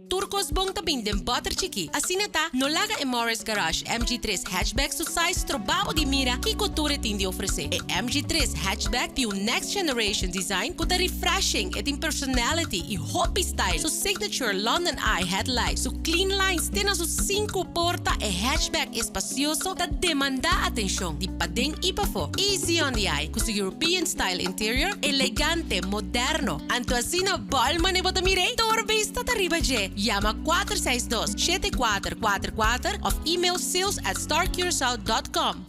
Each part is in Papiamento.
Tur kos bon ta bin den bòter chikí. Asina ta, no laga e Morris Garage MG tres Hatchback su size stroba bo di mira kiko tur e tin di ofresé. E MG tres Hatchback tin un next generation design ku ta refreshing, e tin personality i hopi style. Su signature London Eye headlight, su clean lines te na su sinku porta, e hatchback espasioso ta demandá atenshon di paden i pafó. Easy on the eye ku su European style interior, elegante, moderno. Anto asina bòl mane bo ta mir'é? Tur bista ta riba dje. Yama 462 7444 òf email sales at starcuracao dot com.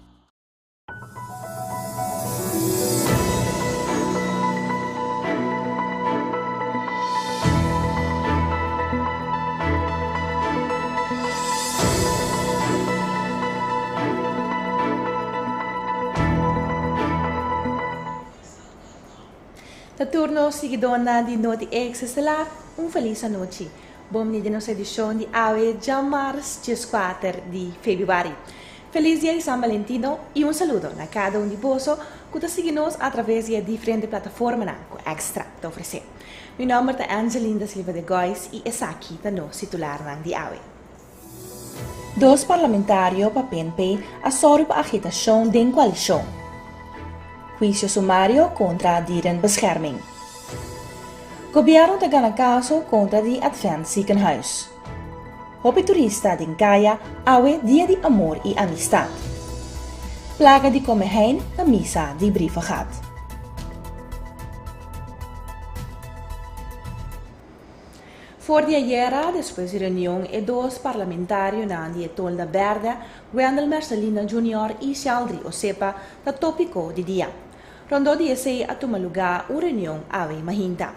Ta tur nos siguidónan di Noti Extra Estelar un felis anochi. Bon bini den nos edishon di awe djamars dieskuater di febrüari. Felis dia di San Valentino i un saludo na kada un di boso ku ta sigui nos atraves di e diferente plataformanan ku Extra ta ofresé. Mi nòmber ta Angeline da Silva de Gois i esaki ta nos titularnan di awe. Dos parlamentario pa PNP a sòru pa agitashon den koalishon. Huisio sumario kontra Dierenbescherming. Gobièrnu ta gana kaso kontra di Advent Ziekenhuis. Hopi turista den kaya awe dia di amor i amistat. Plaga di komehein na misa di Brievengat. For di ayera, despues di reunion e dos parlamentarionan di e Tolda Berde, Wendell Mercelina Junior i Sheldry Osepa ta topiko di dia. Rondó di esei a tuma lugá un reunion awe mahinta.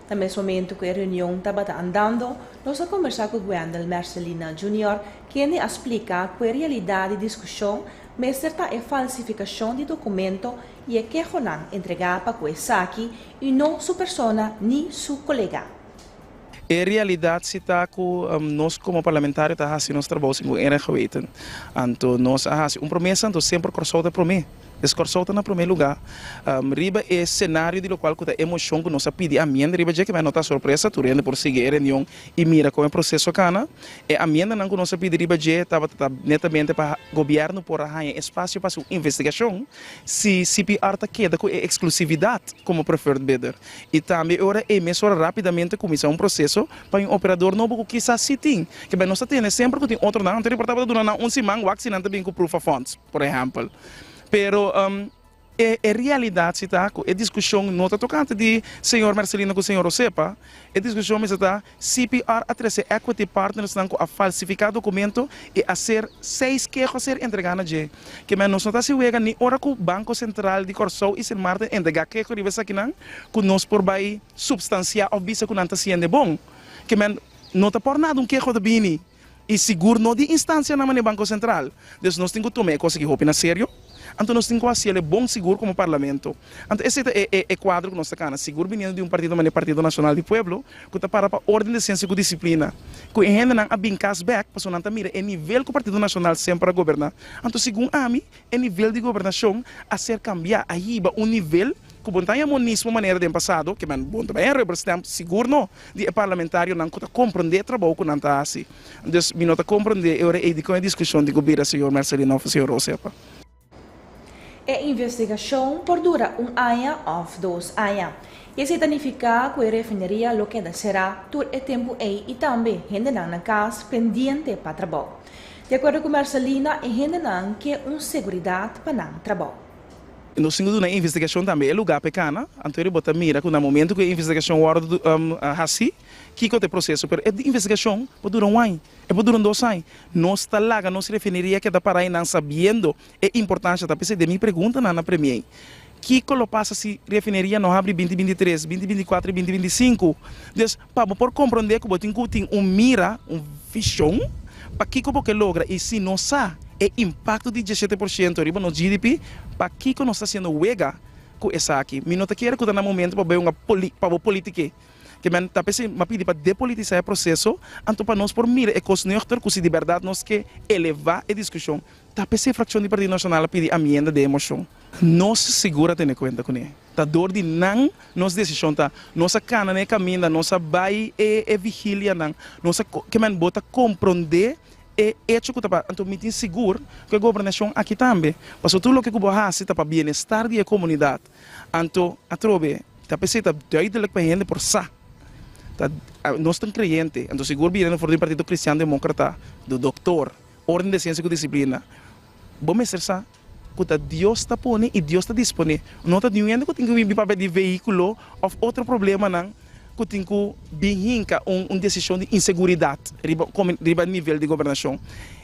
Na mes momento ku e reunion tabata andando, nos a kombersá ku Gwendell Mercelina Junior kende a splika ku e realidat di diskushon mester ta e falsifikashon di dokumento i e kehonan entregá pa ku esaki i no su persona ni su kolega. E realidat si ta ku nos komo parlamentario ta hasi nos trabou segun eer en geweten. Anto nos a hasi un promesa, anto semper Kòrsou ta promé. Des Kòrsou ta na promé lugá. Riba e senario di lokual ku ta e moshon ku nos a pidi amienda riba dje, ke no ta sorpresa, tur hende por sigui e reunion i mira kon e proseso kana. E amiendanan ku nos a pidi riba dje tabata ta netamente pa gobièrnu por a haña espasio pa hasi un investigashon si CPR ta keda ku e eksklusividat komo preferred bidder. I tambe e ora ei mesora rápidamente kuminsá un proseso pa un operador nobo ku kisas sí tin. Ke bai nos ta tene semper ku tin otronan anto riportá bo ta duna nan un siman wak si nan ta bin ku proof of funds, por ehèmpel. Pero e e realidat si ta ku e diskushon no ta tokante di señor Mercelina ku señor Osepa. E diskushon mester ta CPR a trese equity partnersnan ku a falsifiká dokumento i a ser seis keho a ser entregá na dje. Ke men nos no ta hasi wega ni ora ku Banko Sentral di Kòrsou i Sint Maarten entregá keho riba esakinan ku nos por bai supstansiá òf bisa ku nan ta hasiendo bon. Ke men no ta por nada un keho ta bini. I sigur no di instansianan manera Banko Sentral. Dus nos tin ku tuma e kos aki hopi na serio. Anto nos tin ku hasiel e bon sigur komo Parlamento. Anto esei ta e e kuadro ku nos ta kana. Sigur biniendo di un partido manera Partido Nashonal di Pueblo ku ta para pa orden, desensia ku disiplina. Ku e hendenan a bin kas bèk pasobra nan ta mira e nivel ku Partido Nashonal semper a goberná. Anto segun ami E nivel di gobernashon a ser kambiá, a hiba un nivel ku bo no ta yama monismo manera den pasado, ke men bo no ta bai en rubber stamp, sigur no, di e parlamentarionan ku ta komprondé e trabou ku nan ta hasi. Dus mi no ta komprondé e ora ei dikon e diskushon di ku bira señor Mercelina òf señor Osepa. E investigashon por dura un aña òf dos aña. I esei ta nifiká ku e refineria lo keda será tur e tempu ei i tambe hendenan na kas pendiente pa trabou. Di akuerdo ku Marcelina, e hendenan ke un seguridat pa nan trabou. Nos tin ku duna e investigashon tambe e lugá pa e kana. Anto bo ta mira ku na momentu ku e investigashon wòrdu hasí, kiko ta e proseso. Pero e investigashon por dura un aña, e por dura un dos aña. Nos ta laga nos refineria keda pará einan sabiendo e importansha. Ta p'esei den mi preguntanan na Premier, kiko lo pasa si refineria no habri binti binti tres, binti binti kuater i binti binti sinku? Dus, Pa bo por komprondé ku bo tin ku tin un mira, un vishon, pa kiko bo ke logra i si nos sa e impakto di 17% riba nos GDP, pakiko nos ta hasiendo wega ku esaki? Mi no ta kere ku ta na momento pa bai un pa bo politike. Ke men ta p'esei mi a pidi pa depolitisá e proseso, anto pa nos por mira e kos nuchter ku si di bèrdat nos ke elevá e diskushon. Ta p'esei frakshon di Partido Nashonal a pidi amienda den e moshon. Nos sigur a tene kuenta kuné. Ta dor di nan nos desishon ta. Nos a kana na e kaminda, nos a bai e e vigilianan, nos a ke men bo ta komprondé e echo ku ta pa. Anto mi tin sigur ku e gobernashon aki tambe, pasobra tur loke ku bo hasi ta pa bienestar di e komunidat. Anto atrobe ta p'esei ta duidelik pa hende por sa. Ta nos ta un kreyente, anto sigur biniendo for di un partido kristian demokrata, di doktor, orden, desensia ku disiplina, bo mester sa ku ta Dios ta pone i Dios ta disponé. No ta niun hende ku tin ku bin papia di vehíkulo òf otro problemanan ku tin ku bin hinka un un desishon di inseguridat riba riba nivel di gobernashon.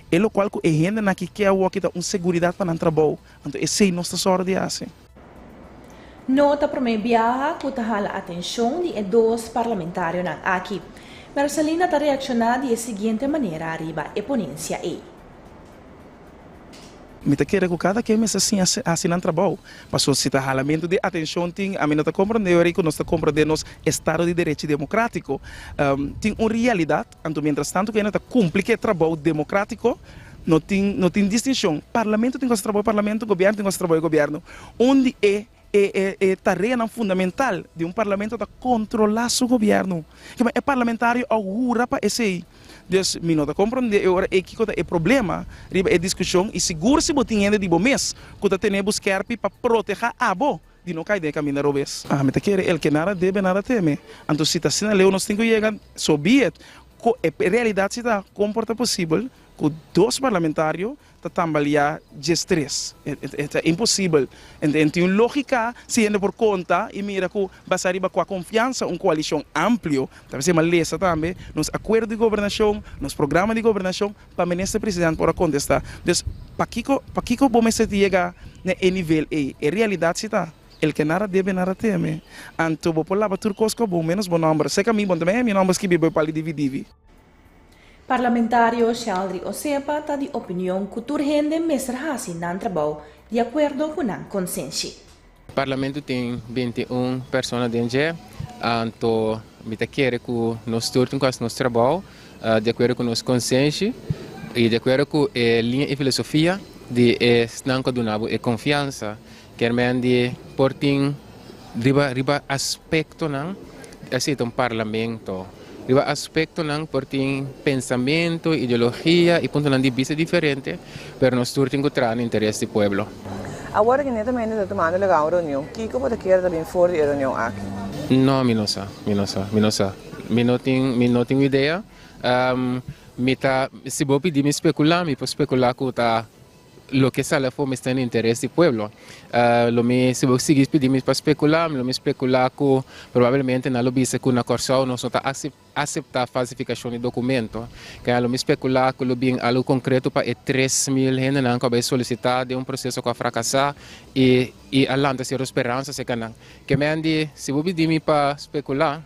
E lokual ku e hendenan aki ke awor ki ta un seguridat pa nan trabou. Anto esei nos ta sòru di hasi. No ta promé biaha ku ta hala atenshon di e dos parlamentarionan aki. Mercelina ta reakshoná di e siguiente manera riba e ponensia ei. Mi ta kere ku kada ken mester siña hasi nan trabou. Pasobra si ta halamentu di atenshon tin, ami no ta komprondé ora ku nos ta komprondé nos estado di derecho demokrátiko. Tin un realidat, anto mientras tanto ku hende ta kumpli ku e trabou demokrátiko, no tin no tin distinshon. Parlamento tin ku hasi trabou di parlamento, gobièrnu tin ku hasi trabou di gobièrnu. Un di e e e tareanan fundamental di un parlamento ta kontrolá su gobièrnu. Kema e parlamentario a hura pa esei. Dus mi no ta komprondé e ora ei kiko ta e problema riba e diskushon i sigur si bo tin hende di bo mes ku ta tene bo skèrpi pa protehá abo di no kai den e kaminda robes. Mi ta kere el ke nada debe nada teme. Anto si ta asina leu nos tin ku yega, so be it. Ko e realidat si ta kon por ta posibel ku dos parlamentario ta tambaleá 13. E ta imposibel. En tin un lógika si hende por konta i mira ku basá riba kua konfiansa un koalishon amplio, ta bisa malesa tambe, nos akuerdo di gobernashon, nos programa di gobernashon, pa Minister President por a kontestá. Dus, pakiko, pakiko bo mester yega na e nivel ei? E realidat si ta, el ke nada debe nada teme. Anto bo por laba tur kos ku bo, ménos bo nòmber. Seka mi, bo no ta mi nòmber skibí bo e pali divi divi. Parlamentario Sheldry Osepa ta di opinion ku tur hende mester hasi nan trabou di akuerdo ku nan konsenshi. Parlamento tin 21 persona den dje, anto mi ta kere ku nos tur tin ku hasi nos trabou di akuerdo ku nos konsenshi i di akuerdo ku e liña i filosofia di esnan ku a duna bo e konfiansa. Kermen di por tin riba riba aspektonan esei ta un parlamento. Riba aspektonan por tin pensamentu, ideologia i puntonan di bista diferente, pero nos tur tin ku traha na interes di pueblo. Awor aki netamente ta tumando lugar un reunion. Kiko bo ta kere ta bin for di e reunion aki? No, mi no sa, mi no sa, mi no sa. Mi no tin, mi no tin un idea. Mi ta, si bo pidi mi spekulá, mi por spekulá ku ta Loke sali afó mester na interes di pueblo. Lo mi, si bo sigui pidi mi pa spekulá, lo mi spekulá ku probablemente nan lo bisa ku na Kòrsou nos no ta aseptá falsifikashon di dokumento. Kaya lo mi spekulá ku lo bin algu konkreto pa e 3000 hendenan ku a bai solisitá den un proseso ku a frakasá i i a lanta sierto speransa serka nan. Ke men di, si bo pidi mi pa spekulá,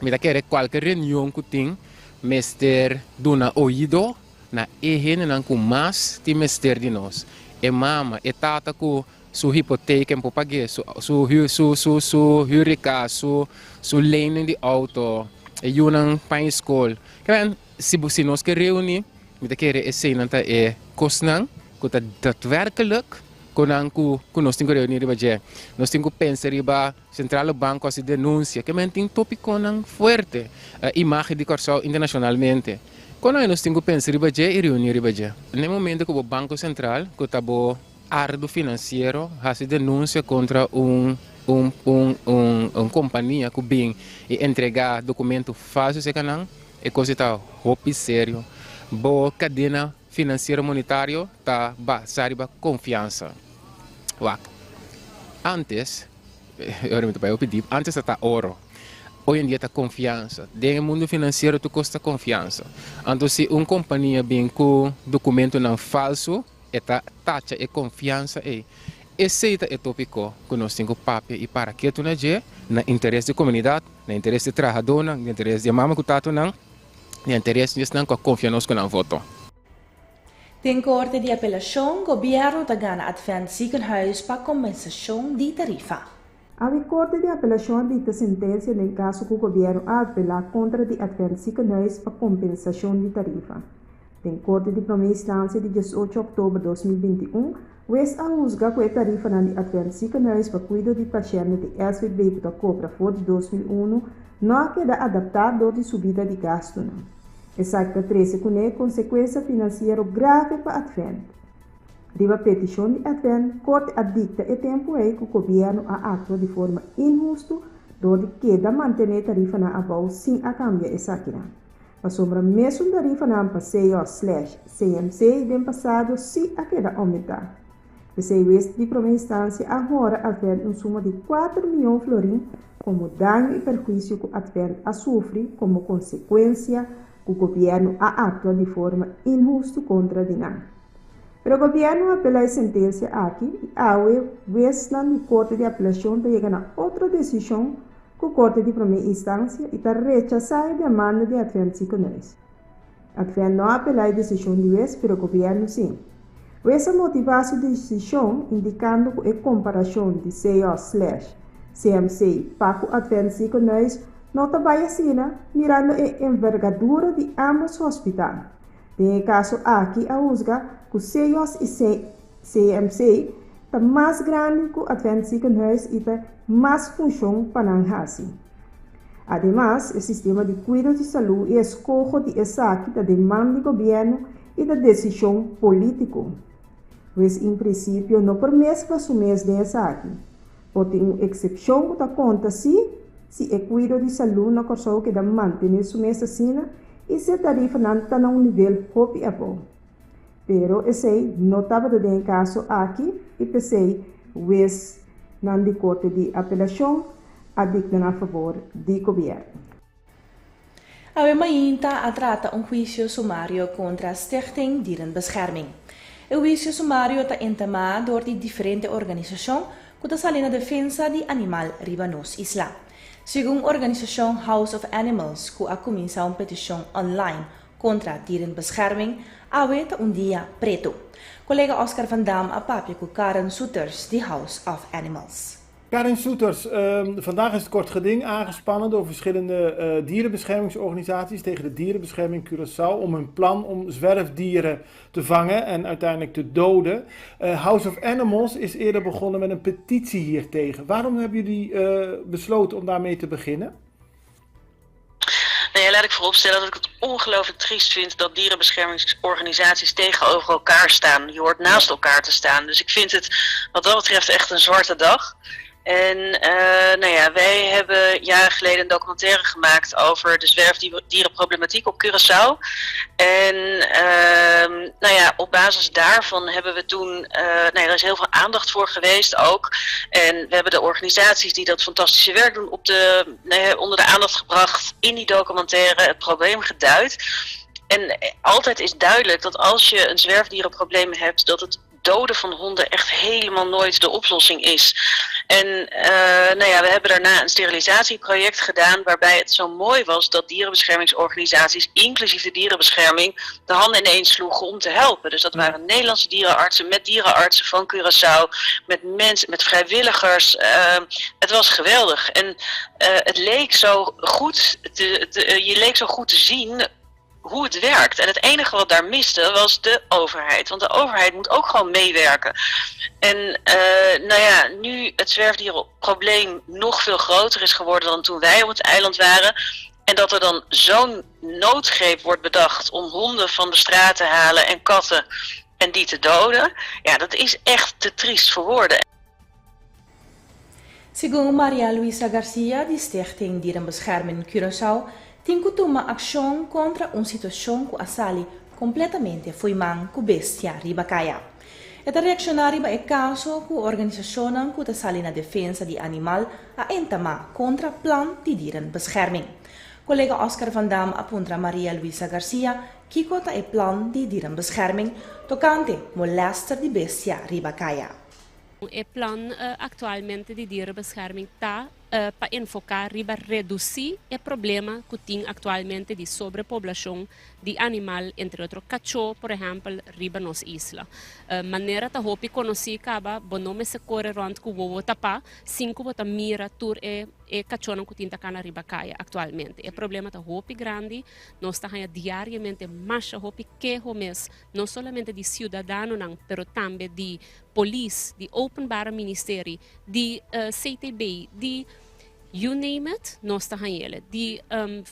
mi ta kere kualke reunion ku tin mester duna oido Na e hendenan ku mas tin mester di nos, e mama, e tata ku su hipoteka en por pag'é, su su su su su hür di kas, su su lening di outo, e yunan paña skol. Kèn, si bo si nos ke reuní, mi ta kere eseinan ta e kosnan ku ta daadwerkelijk ku nan ku ku nos tin ku reuní riba dje. Nos tin ku pensa riba Centrale Banko hasi denunsia, ke men tin topikonan fuerte, imagen di Kòrsou internashonalmente. Kon nan nos tin ku pensa riba dje i reuní riba dje? Na e momento ku bo Banko Sentral, ku ta bo ardu finansiero, hasi denunsia kontra un un un un un kompania ku bin i entregá dokumentu falsu serka nan, e kos ei ta hopi serio. Bo kadena finansiero monetario ta basá riba konfiansa. Wak, antes, ora mi ta bai hopi dip, antes ta ta oro. Hoy en dia ta confiansa. Den e mundo financiero tur cos ta confiansa. Anto si un compania bin cu documentonan falso e ta tacha e confiansa ey. Esey ta e topico cu nos tin cu papia y para ketu na dje, na interes di comunidad, na interes di trahadornan, na interes di e mama cu tatonan, na interes di esnan cu a confia nos cu nan voto. Den Korte di Apelashon, Gobierno ta gana Advent Ziekenhuis pa kompensashon di tarifa. Awe Korte di Apelashon a dikta sentensia den kaso ku gobièrnu a apelá kontra di Advent Ziekenhuis pa kompensashon di tarifa. Den Korte di Promé Instansia di 18 òktober 2021, Wes a husga ku e tarifanan di Advent Ziekenhuis pa kuido di pashènt di SVB ku ta kobra for di 2001 no a keda adaptá dor di subida di gastunan. Esaki ta trese kuné konsekuensia finansiero grave pa Advent. Riba petishon di Advent, Korte a dikta e tempu ei ku gobièrnu a aktua di forma inhustu dor di keda mantené tarifanan abou sin a kambia esakinan. Pasobra mesun tarifanan pa CO slash CMC den pasado sí a keda oumentá. P'esei wes di promé instansia a hora Advent un suma di kuater mion florin komo daño i perhuisio ku Advent a sufri komo konsekuensia ku gobièrnu a aktua di forma inhustu kontra di nan. Pero gobièrnu a apelá e sentensia aki i awe wesnan di Korte di Apelashon ta yega na otro desishon ku Korte di Promé Instansia i ta rechasá e demanda di Advent Ziekenhuis. Advent no a apelá e desishon di wes pero gobièrnu sí. Wes a motivá su desishon indikando ku e komparashon di CO slash CMC pa ku Advent Ziekenhuis no ta bai asina mirando e envergadura di ámbos hospital. Den e kaso aki a husga ku CEOS i CMC ta mas grandi ku Advent Ziekenhuis i ta mas funshon pa nan hasi. Ademas, e sistema di kuido di salú i eskoho di esaki ta den man di gobièrnu i ta desishon polítiko. Pues en prinsipio no por meskla su mes den esaki. Por tin un eksepshon ku ta konta sí si e kuido di salú na Kòrsou keda mantené su mes asina i si e tarifanan ta na un nivel hopi abou. Pero esei no tabata den e kaso aki i p'esei wesnan di Korte di Apelashon a dikta na fabor di gobièrnu. Awe mainta a trata un huisio sumario kontra Stichting Dierenbescherming. E huisio sumario ta entamá dor di diferente organisashon ku ta sali na defensa di animal riba nos isla. Segun organisashon House of Animals ku a kuminsá un petishon online kontra Dierenbescherming, awe ta un dia pretu. Kolega Oscar van Dam a papia ku Karen Soeters di House of Animals. Karin Soeters, vandaag is het kort geding aangespannen door verschillende dierenbeschermingsorganisaties tegen de dierenbescherming Curaçao om hun plan om zwerfdieren te vangen en uiteindelijk te doden. House of Animals is eerder begonnen met een petitie hiertegen. Waarom hebben jullie besloten om daarmee te beginnen? Nou ja, laat ik vooropstellen dat ik het ongelooflijk triest vind dat dierenbeschermingsorganisaties tegenover elkaar staan. Je hoort naast elkaar te staan. Dus ik vind het wat dat betreft echt een zwarte dag. En nou ja, wij hebben jaren geleden een documentaire gemaakt over de zwerfdierenproblematiek op Curaçao. En nou ja, op basis daarvan hebben we toen, nou ja, er is heel veel aandacht voor geweest ook. En we hebben de organisaties die dat fantastische werk doen nou ja, onder de aandacht gebracht in die documentaire, het probleem geduid. En altijd is duidelijk dat als je een zwerfdierenprobleem hebt, dat het doden van honden echt helemaal nooit de oplossing is. En nou ja, we hebben daarna een sterilisatieproject gedaan waarbij het zo mooi was dat dierenbeschermingsorganisaties, inclusief de dierenbescherming, de handen ineens sloegen om te helpen. Dus dat waren Nederlandse dierenartsen met dierenartsen van Curaçao, met mensen, met vrijwilligers. Het was geweldig. En het leek zo goed te, te, je leek zo goed te zien hoe het werkt. En het enige wat daar miste was de overheid. Want de overheid moet ook gewoon meewerken. En nou ja, nu het zwerfdierenprobleem nog veel groter is geworden dan toen wij op het eiland waren. En dat er dan zo'n noodgreep wordt bedacht om honden van de straat te halen en katten en die te doden. Ja, dat is echt te triest voor woorden. Segun Maria Luisa Garcia, di Stichting Dierenbescherming Curaçao, tin ku tuma akshon kontra un situashon ku a sali kompletamente fo'i man ku bestia riba kaya. E ta reakshoná riba e kaso ku organisashonnan ku ta sali na defensa di animal a entamá kontra plan di dierenbescherming. Kolega Oscar van Dam a puntra Maria Luisa Garcia kiko ta e plan di dierenbescherming tokante molèster di bestia riba kaya. E plan aktualmente di dierenbescherming ta pa enfoká riba redusí e problema ku tin aktualmente di sobrepoblashon di animal, entre otro kachó, por ehèmpel, riba nos isla. Manera ta hopi konosí kaba, bo no mester kore rònt ku wowo tapá sin ku bo ta mira tur e e kachónan ku tin ta kana riba kaya aktualmente. E problema ta hopi grandi, nos ta haña diariamente masha hopi keho mes, no solamente di siudadanonan, pero tambe di. polis, di Openbare Ministerie, di CTB, di you name it, nos ta hañ'é, di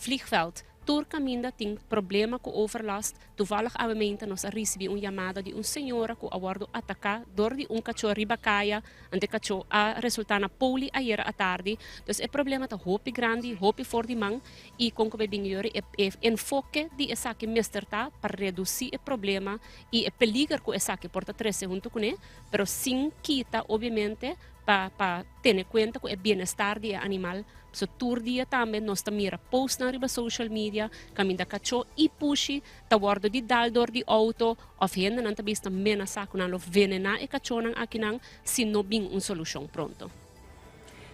vliegveld. Tur kaminda tin problema ku overlast. Toevallig awe nos a risibí un yamada di un señora ku a wòrdu ataká dor di un kachó riba kaya, anto e kachó a resultá na poli ayera atardi. Dus e problema ta hopi grandi, hopi for di man i kon ku bin e, e enfoke di esaki mester ta pa redusí e problema i e peliger ku esaki por ta trese huntu kuné, pero sin kita obviamente pa tene kuenta ku e bienestar di animal. So tur dia tambe nos ta mira post na riba social media, kaminda kachó i pushi ta wòrdu di dal dor di outo òf hende nan ta bista menasá ku nan lo venená e kachónan akinan si no bin un solushon pronto.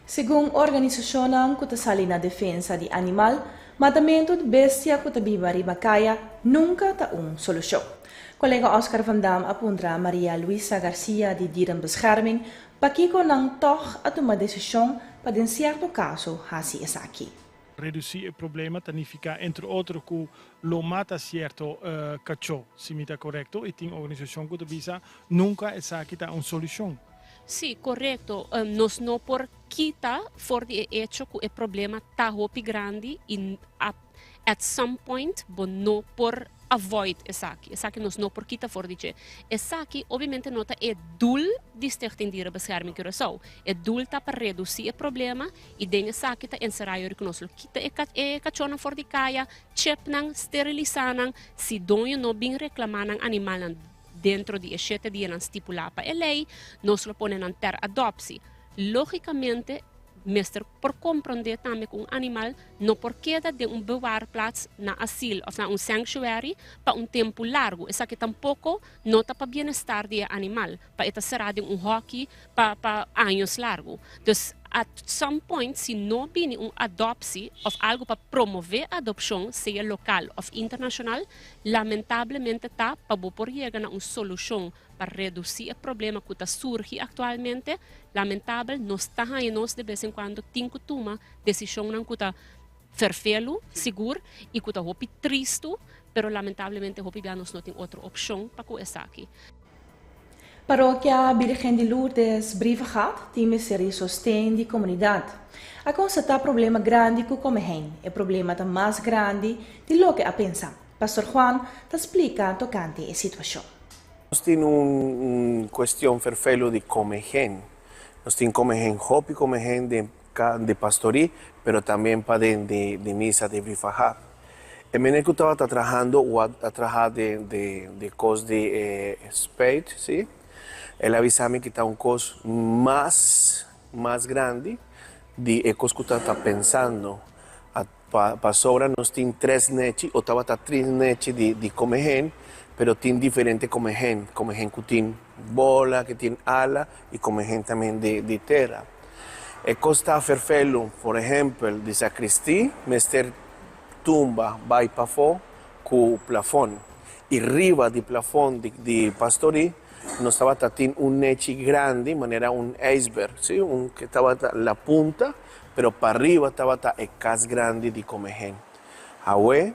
Segun organisashon ku ta sali na defensa di animal, matamentu di bestia ku ta biba riba kaya nunka ta un solushon. Kolega Oscar van Dam a puntra Maria Luisa Garcia di Dierenbescherming pakiko nan toch a tuma desishon pa den sierto kaso hasi esaki. Redusí e problema ta nifiká, entre otro, ku lo mata sierto kachó, si mi ta korekto, i tin organisashon ku ta bisa nunka esaki ta un solushon. Sí, korekto. Nos no por kita for di hecho ku e problema ta hopi grandi i at some point bo no por avoid esaki. Esaki nos no por kita for di dje. Esaki obviamente no ta e doel di Stichting Dierenbescherming Curaçao. E doel ta pa redusí e problema i den esaki ta enserá ku nos lo kita e kachónan for di kaya, chip nan, sterilisá nan, si doño no bin reklamá nan animal dentro di 7 dianan stipulá pa e lei, nos lo pone nan ter adoptie. Lógikamente, mester por komprondé tambe ku un animal no por keda den un bewaarplaats na asiel òf na un sanctuary pa un tempu largu. Esaki tampoko no ta pa bienestar di animal, pa e ta será den un hòki pa aña largu. Dus at some point, si no bini un adoptie òf algu pa promové adopshon, sea lokal òf internashonal, lamentablemente ta pa por yega na un solushon pa redusí e problema ku ta surgi aktualmente, lamentabel, nos ta nos de bes en kuando tin ku tuma desishon ku ta ferfelu, sigur, i ku ta hopi tristu, pero lamentablemente hopi nos no tin otro opshon pa ku esaki. Parokia Virgen di Lourdes Brievengat tin mester di sosten di komunidat. A konstatá problema grandi ku komehein. E problema ta mas grandi di loke a pensa. Pastor Juan ta splika tokante e situashon. Nos tin un kuestion ferfelu di komehein. Nos tin komehein hopi, komehein di pastorí, pero tambe pa di misa di Brievengat. E mener ku tabata trahando, a traha di kos di spuit, sí? El a avisá mi ku ta un kos mas grandi di e kos ku ta pensando. Pa sobra nos tin tres nechi, o tabata tres nechi di komehein, pero tin diferente komehein. Komehein ku tin bola, ku tin ala, i komehein tambe di tera. E kos ta ferfelu, por ehèmpel, di sakristí, mester tumba bai pafó ku plafòn. I riba di plafòn di pastorí, nos tabata tin un nechi grandi, manera un iceberg, sí? Un ku tabata na punta, pero pa ariba tabata e kas grandi di komehein. Awe,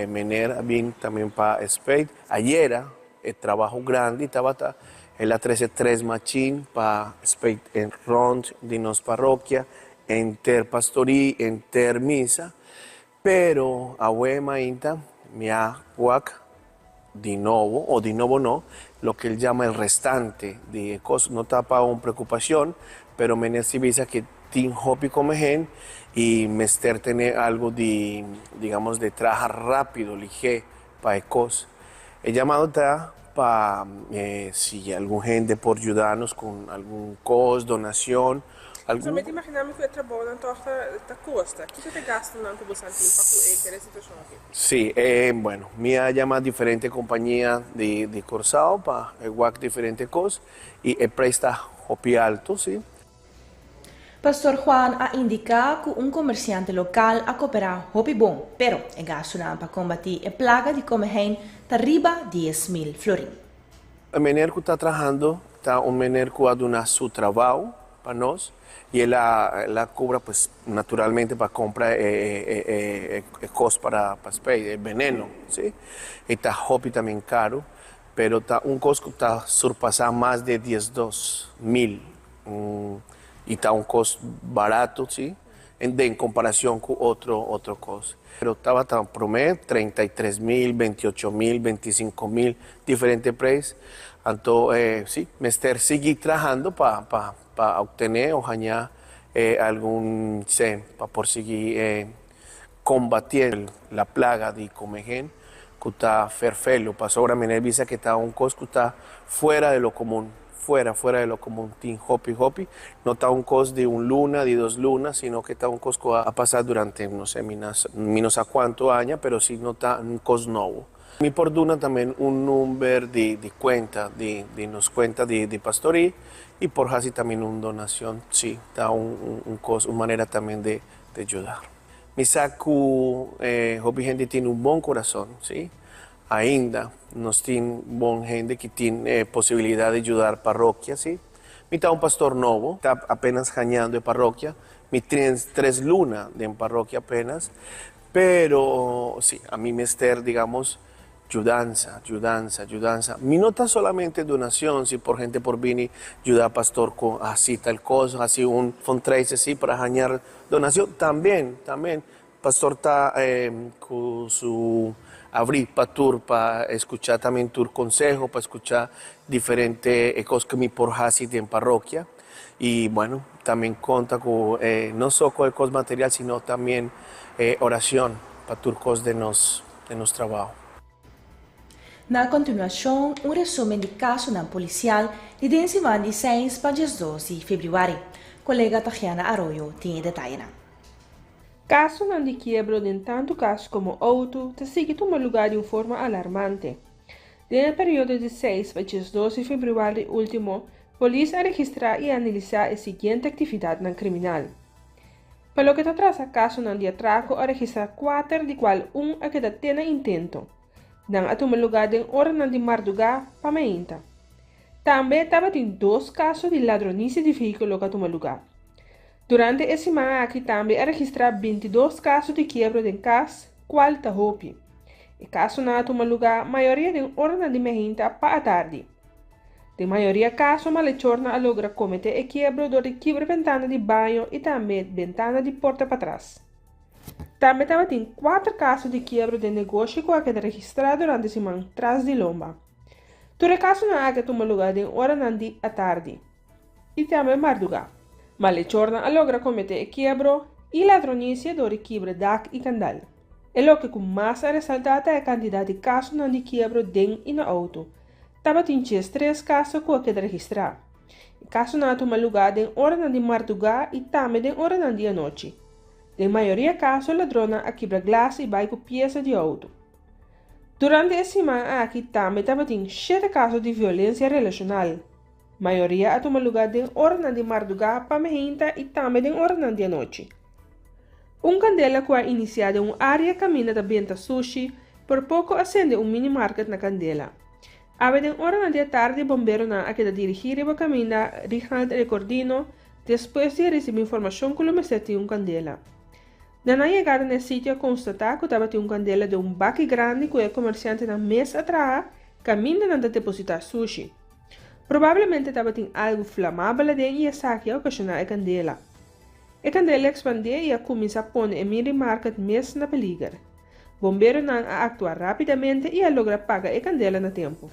mener a bin tambe pa spuit. Ayera, e trabou grandi tabata el a trese tres machin pa spuit en rònt di nos parokia, henter pastorí, henter misa, pero awe mainta mi a wak di nobo, o di nobo no, loke el yama e restante di kos, no ta pa un preokupashon, pero mener sí bisa ku tin hopi komehein i mester tene algu di, digamos, di traha rápido, lihé pa e kos. E yamado ta pa si algun hende por yuda nos ku algun kos, donashon, algun. Solamente imaginá mi ku e trabou nan toch ta kosta. Kiko ta e gastunan ku boso tin pa ku e situashon aki? Sí, bueno, mi a yama diferente kompania di Kòrsou pa wak diferente kos i e preis ta hopi altu, sí. Pastor Juan a indiká ku un komersiante lokal a kooperá hopi bon, pero e gastunan pa kombatí e plaga di komehein ta riba 10 mil florin. E mener ku ta trahando ta un mener ku a duna su trabou pa nos i el a kobra, pues, naturalmente pa kumpra e kos pa spuit, e veneno, sí? I ta hopi tambe karu. Pero ta un kos ku ta surpasá mas de 12 mil i ta un kos barato, sí, en komparashon ku otro kos. Pero tabata promé 33 mil, 28 mil, 25 mil, diferente preis. Anto, sí, mester sigui trahando pa optené òf haña algun sèn pa por sigui kombatí la plaga di komehen ku ta ferfelu. Pasobra mi bisa ku ta un kos ku ta fuera di lo komun, fuera di lo komun. Tin hopi, hopi. No ta un kos di un luna, di 2 luna, sino ku ta un kos ku a pasa durante, no sé, mi no sa kuantu aña, pero sí no ta un kos nobo. Mi por duna tambe un number di kuenta, di nos kuenta di pastorí, i por hasi tambe un donashon, sí, ta un kos, un manera tambe di yuda. Mi sa ku hopi hende tin un bon kurason, sí? Ainda nos tin bon hende ku tin posibilidat di yuda parokia, sí? Mi ta un pastor nobo, ta apenas gañando parokia, mi tin 3 luna di parokia apenas, pero sí, ami mester, digamos, yudansa, yudansa, yudansa. Mi no ta solamente donashon, si por hende por bini yuda pastor ku asina tal kos, asina un fundraiser asina pa gaña donashon, tambe, tambe. Pastor ta ku su habrí pa tur pa skucha tambe tur konseho, pa skucha diferente kos ku mi por hasi den parokia. I bueno, tambe konta ku no solo ku kos material, sino tambe orashon pa tur kos di nos trabou. Na kontinuashon, un resúmen di kasonan polisial di den siman di 6 pa 12 di febrüari. Kolega Tatiana Arroyo tin detaye. Kasonan di kiebro den tantu kas komo outo ta sigui tuma lugá di un forma alarmante. Den e periodo di 6 pa 12 di febrüari último, polis a registrá i analisá e siguiente aktividatnan kriminal. Pa loke ta trata kasonan di atrako a registrá 4, di kual un a keda te na intento. Nan a tuma lugá den oranan di mardugá pa mainta. Tambe tabatin 2 kaso di ladronisia di vehíkulo ku a tuma lugá. Durante e siman aki tambe a registrá 22 kaso di kiebro den kas, kual ta hopi. E kasonan a tuma lugá mayoria den oranan di mainta pa atardi. Den mayoria kaso malechornan a logra kometé e kiebro dor di kibra bentana di baño i tambe bentana di porta patras. Tambe tabatin 4 kaso di kiebro den negoshi ku a keda registrá durante siman tras di lomba. Tur e kasonan a tuma lugá den oranan di atardi i tambe mardugá. Malechornan a logra kometé e kiebro i ladronisia dor di kibra dak i kandal. E loke ku mas a resaltá ta e kantidat di kasonan di kiebro den i na outo. Tabatin 3 kaso ku a keda registrá. E kasonan a tuma lugá den oranan di mardugá i tambe den oranan di anochi. Den mayoria kaso ladronnan a kibra glas i bai ku piesa di outo. Durante e siman aki tambe tabatin 7 kaso di violensia relashonal. Mayoria a tuma lugá den oranan di mardugá pa mainta i tambe den oranan di anochi. Un kandela ku a inisiá den un área kaminda ta benta sushi, por poko a sende un mini market na kandela. Awe den oranan di atardi bomberonan a keda dirigí riba kaminda Rignald Recordino despues di risibí informashon ku lo mester tin un kandela. Na nan yegada na e sitio a konstatá ku tabatin un kandela den un baki grandi ku e komersiantenan mes a traha kaminda nan ta depositá sushi. Probablemente tabatin algu flamabel aden i esaki a okashoná e kandela. E kandela a ekspandé i a kuminsá pone e mini market mes na peliger. Bomberonan a aktua rápidamente i a logra paga e kandela na tempu.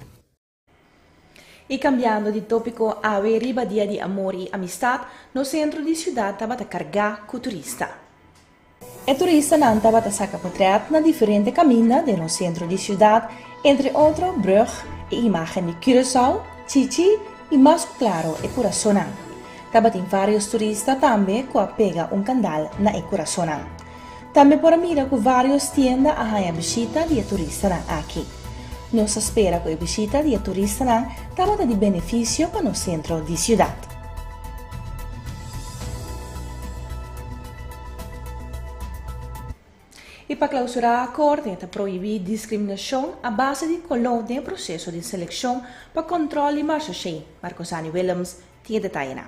I kambiando di tópiko, awe riba Dia di Amor i Amistat, nos sentro di siudat tabata kargá ku turista. E turistanan tabata saka potrèt na diferente kaminda den nos sentro di siudat, entre otro brùg, e imágen di Curaçao, Chichi i mas klaro e kurasonnan. Tabatin vários turista tambe ku a pega un kandal na e kurasonnan. Tambe por a mira ku vários tienda a haña bishita di e turistanan aki. Nos ta spera ku e bishita di e turistanan tabata di benefisio pa nos sentro di siudat. I pa klousurá, Korte ta prohibí diskriminashon a base di koló den proseso di selekshon pa kontròl di marechaussee. Marcosani Willems tin detaye.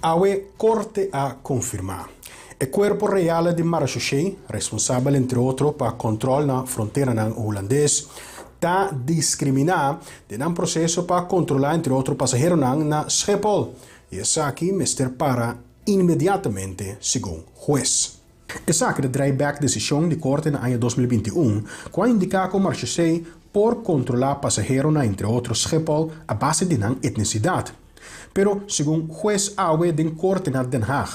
Awe Korte a konfirmá. E Kuerpo Real di Marechaussee, responsabel entre otro pa kontròl na fronteranan hulandes, ta diskriminá den nan proseso pa kontrolá entre otro pasaheronan na Schiphol i esaki mester para inmediatamente, segun hues. Esaki ta drai bèk desishon di korte na aña 2021 ku a indiká ku marchesei por kontrolá pasaheronan entre otro Schiphol a base di nan etnisidat. Pero segun hues awe den korte na Den Haag,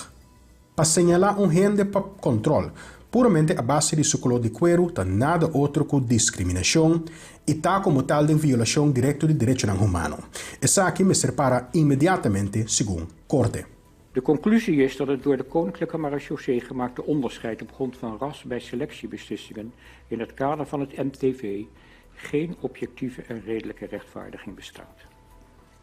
pa señalá un hende pa kòntròl puramente a base di su koló di kueru ta nada otro ku diskriminashon i ta komo tal den violashon direkto di derechonan humano. Esaki mester para inmediatamente, segun korte. De conclusie is dat het door de Koninklijke Marechaussee gemaakte onderscheid op grond van ras bij selectiebeslissingen in het kader van het MTV geen objectieve en redelijke rechtvaardiging bestaat.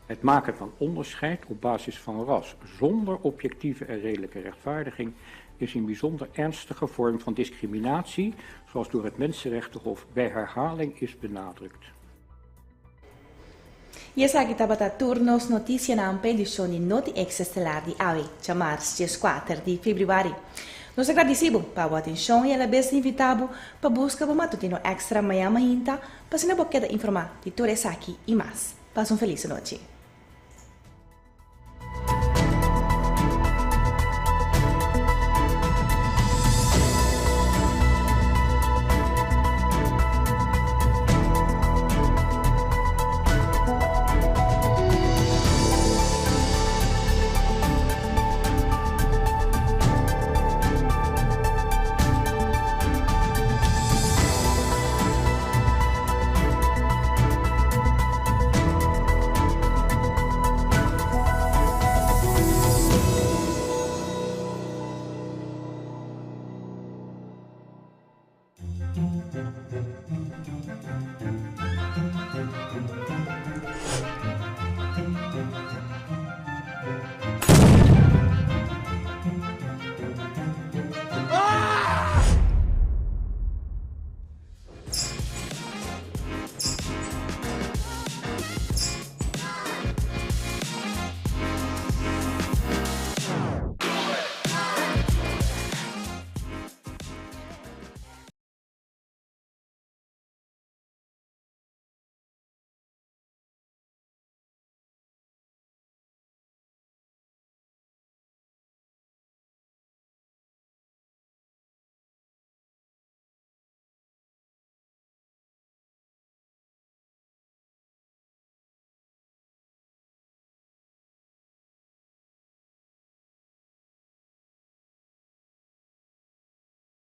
Het maken van onderscheid op basis van ras zonder objectieve en redelijke rechtvaardiging is een bijzonder ernstige vorm van discriminatie, zoals door het Mensenrechtenhof bij herhaling is benadrukt. I esaki tabata tur nos notisianan pa edishon di Noti Extra Estelar di awe, djamars 14 di febrüari. Nos ta gradisí bo pa bo atenshon i alabes ta invitá bo pa buska bo matutino extra mañan mainta pa asina bo keda informá di tur esaki i mas. Pasa un felis nochi.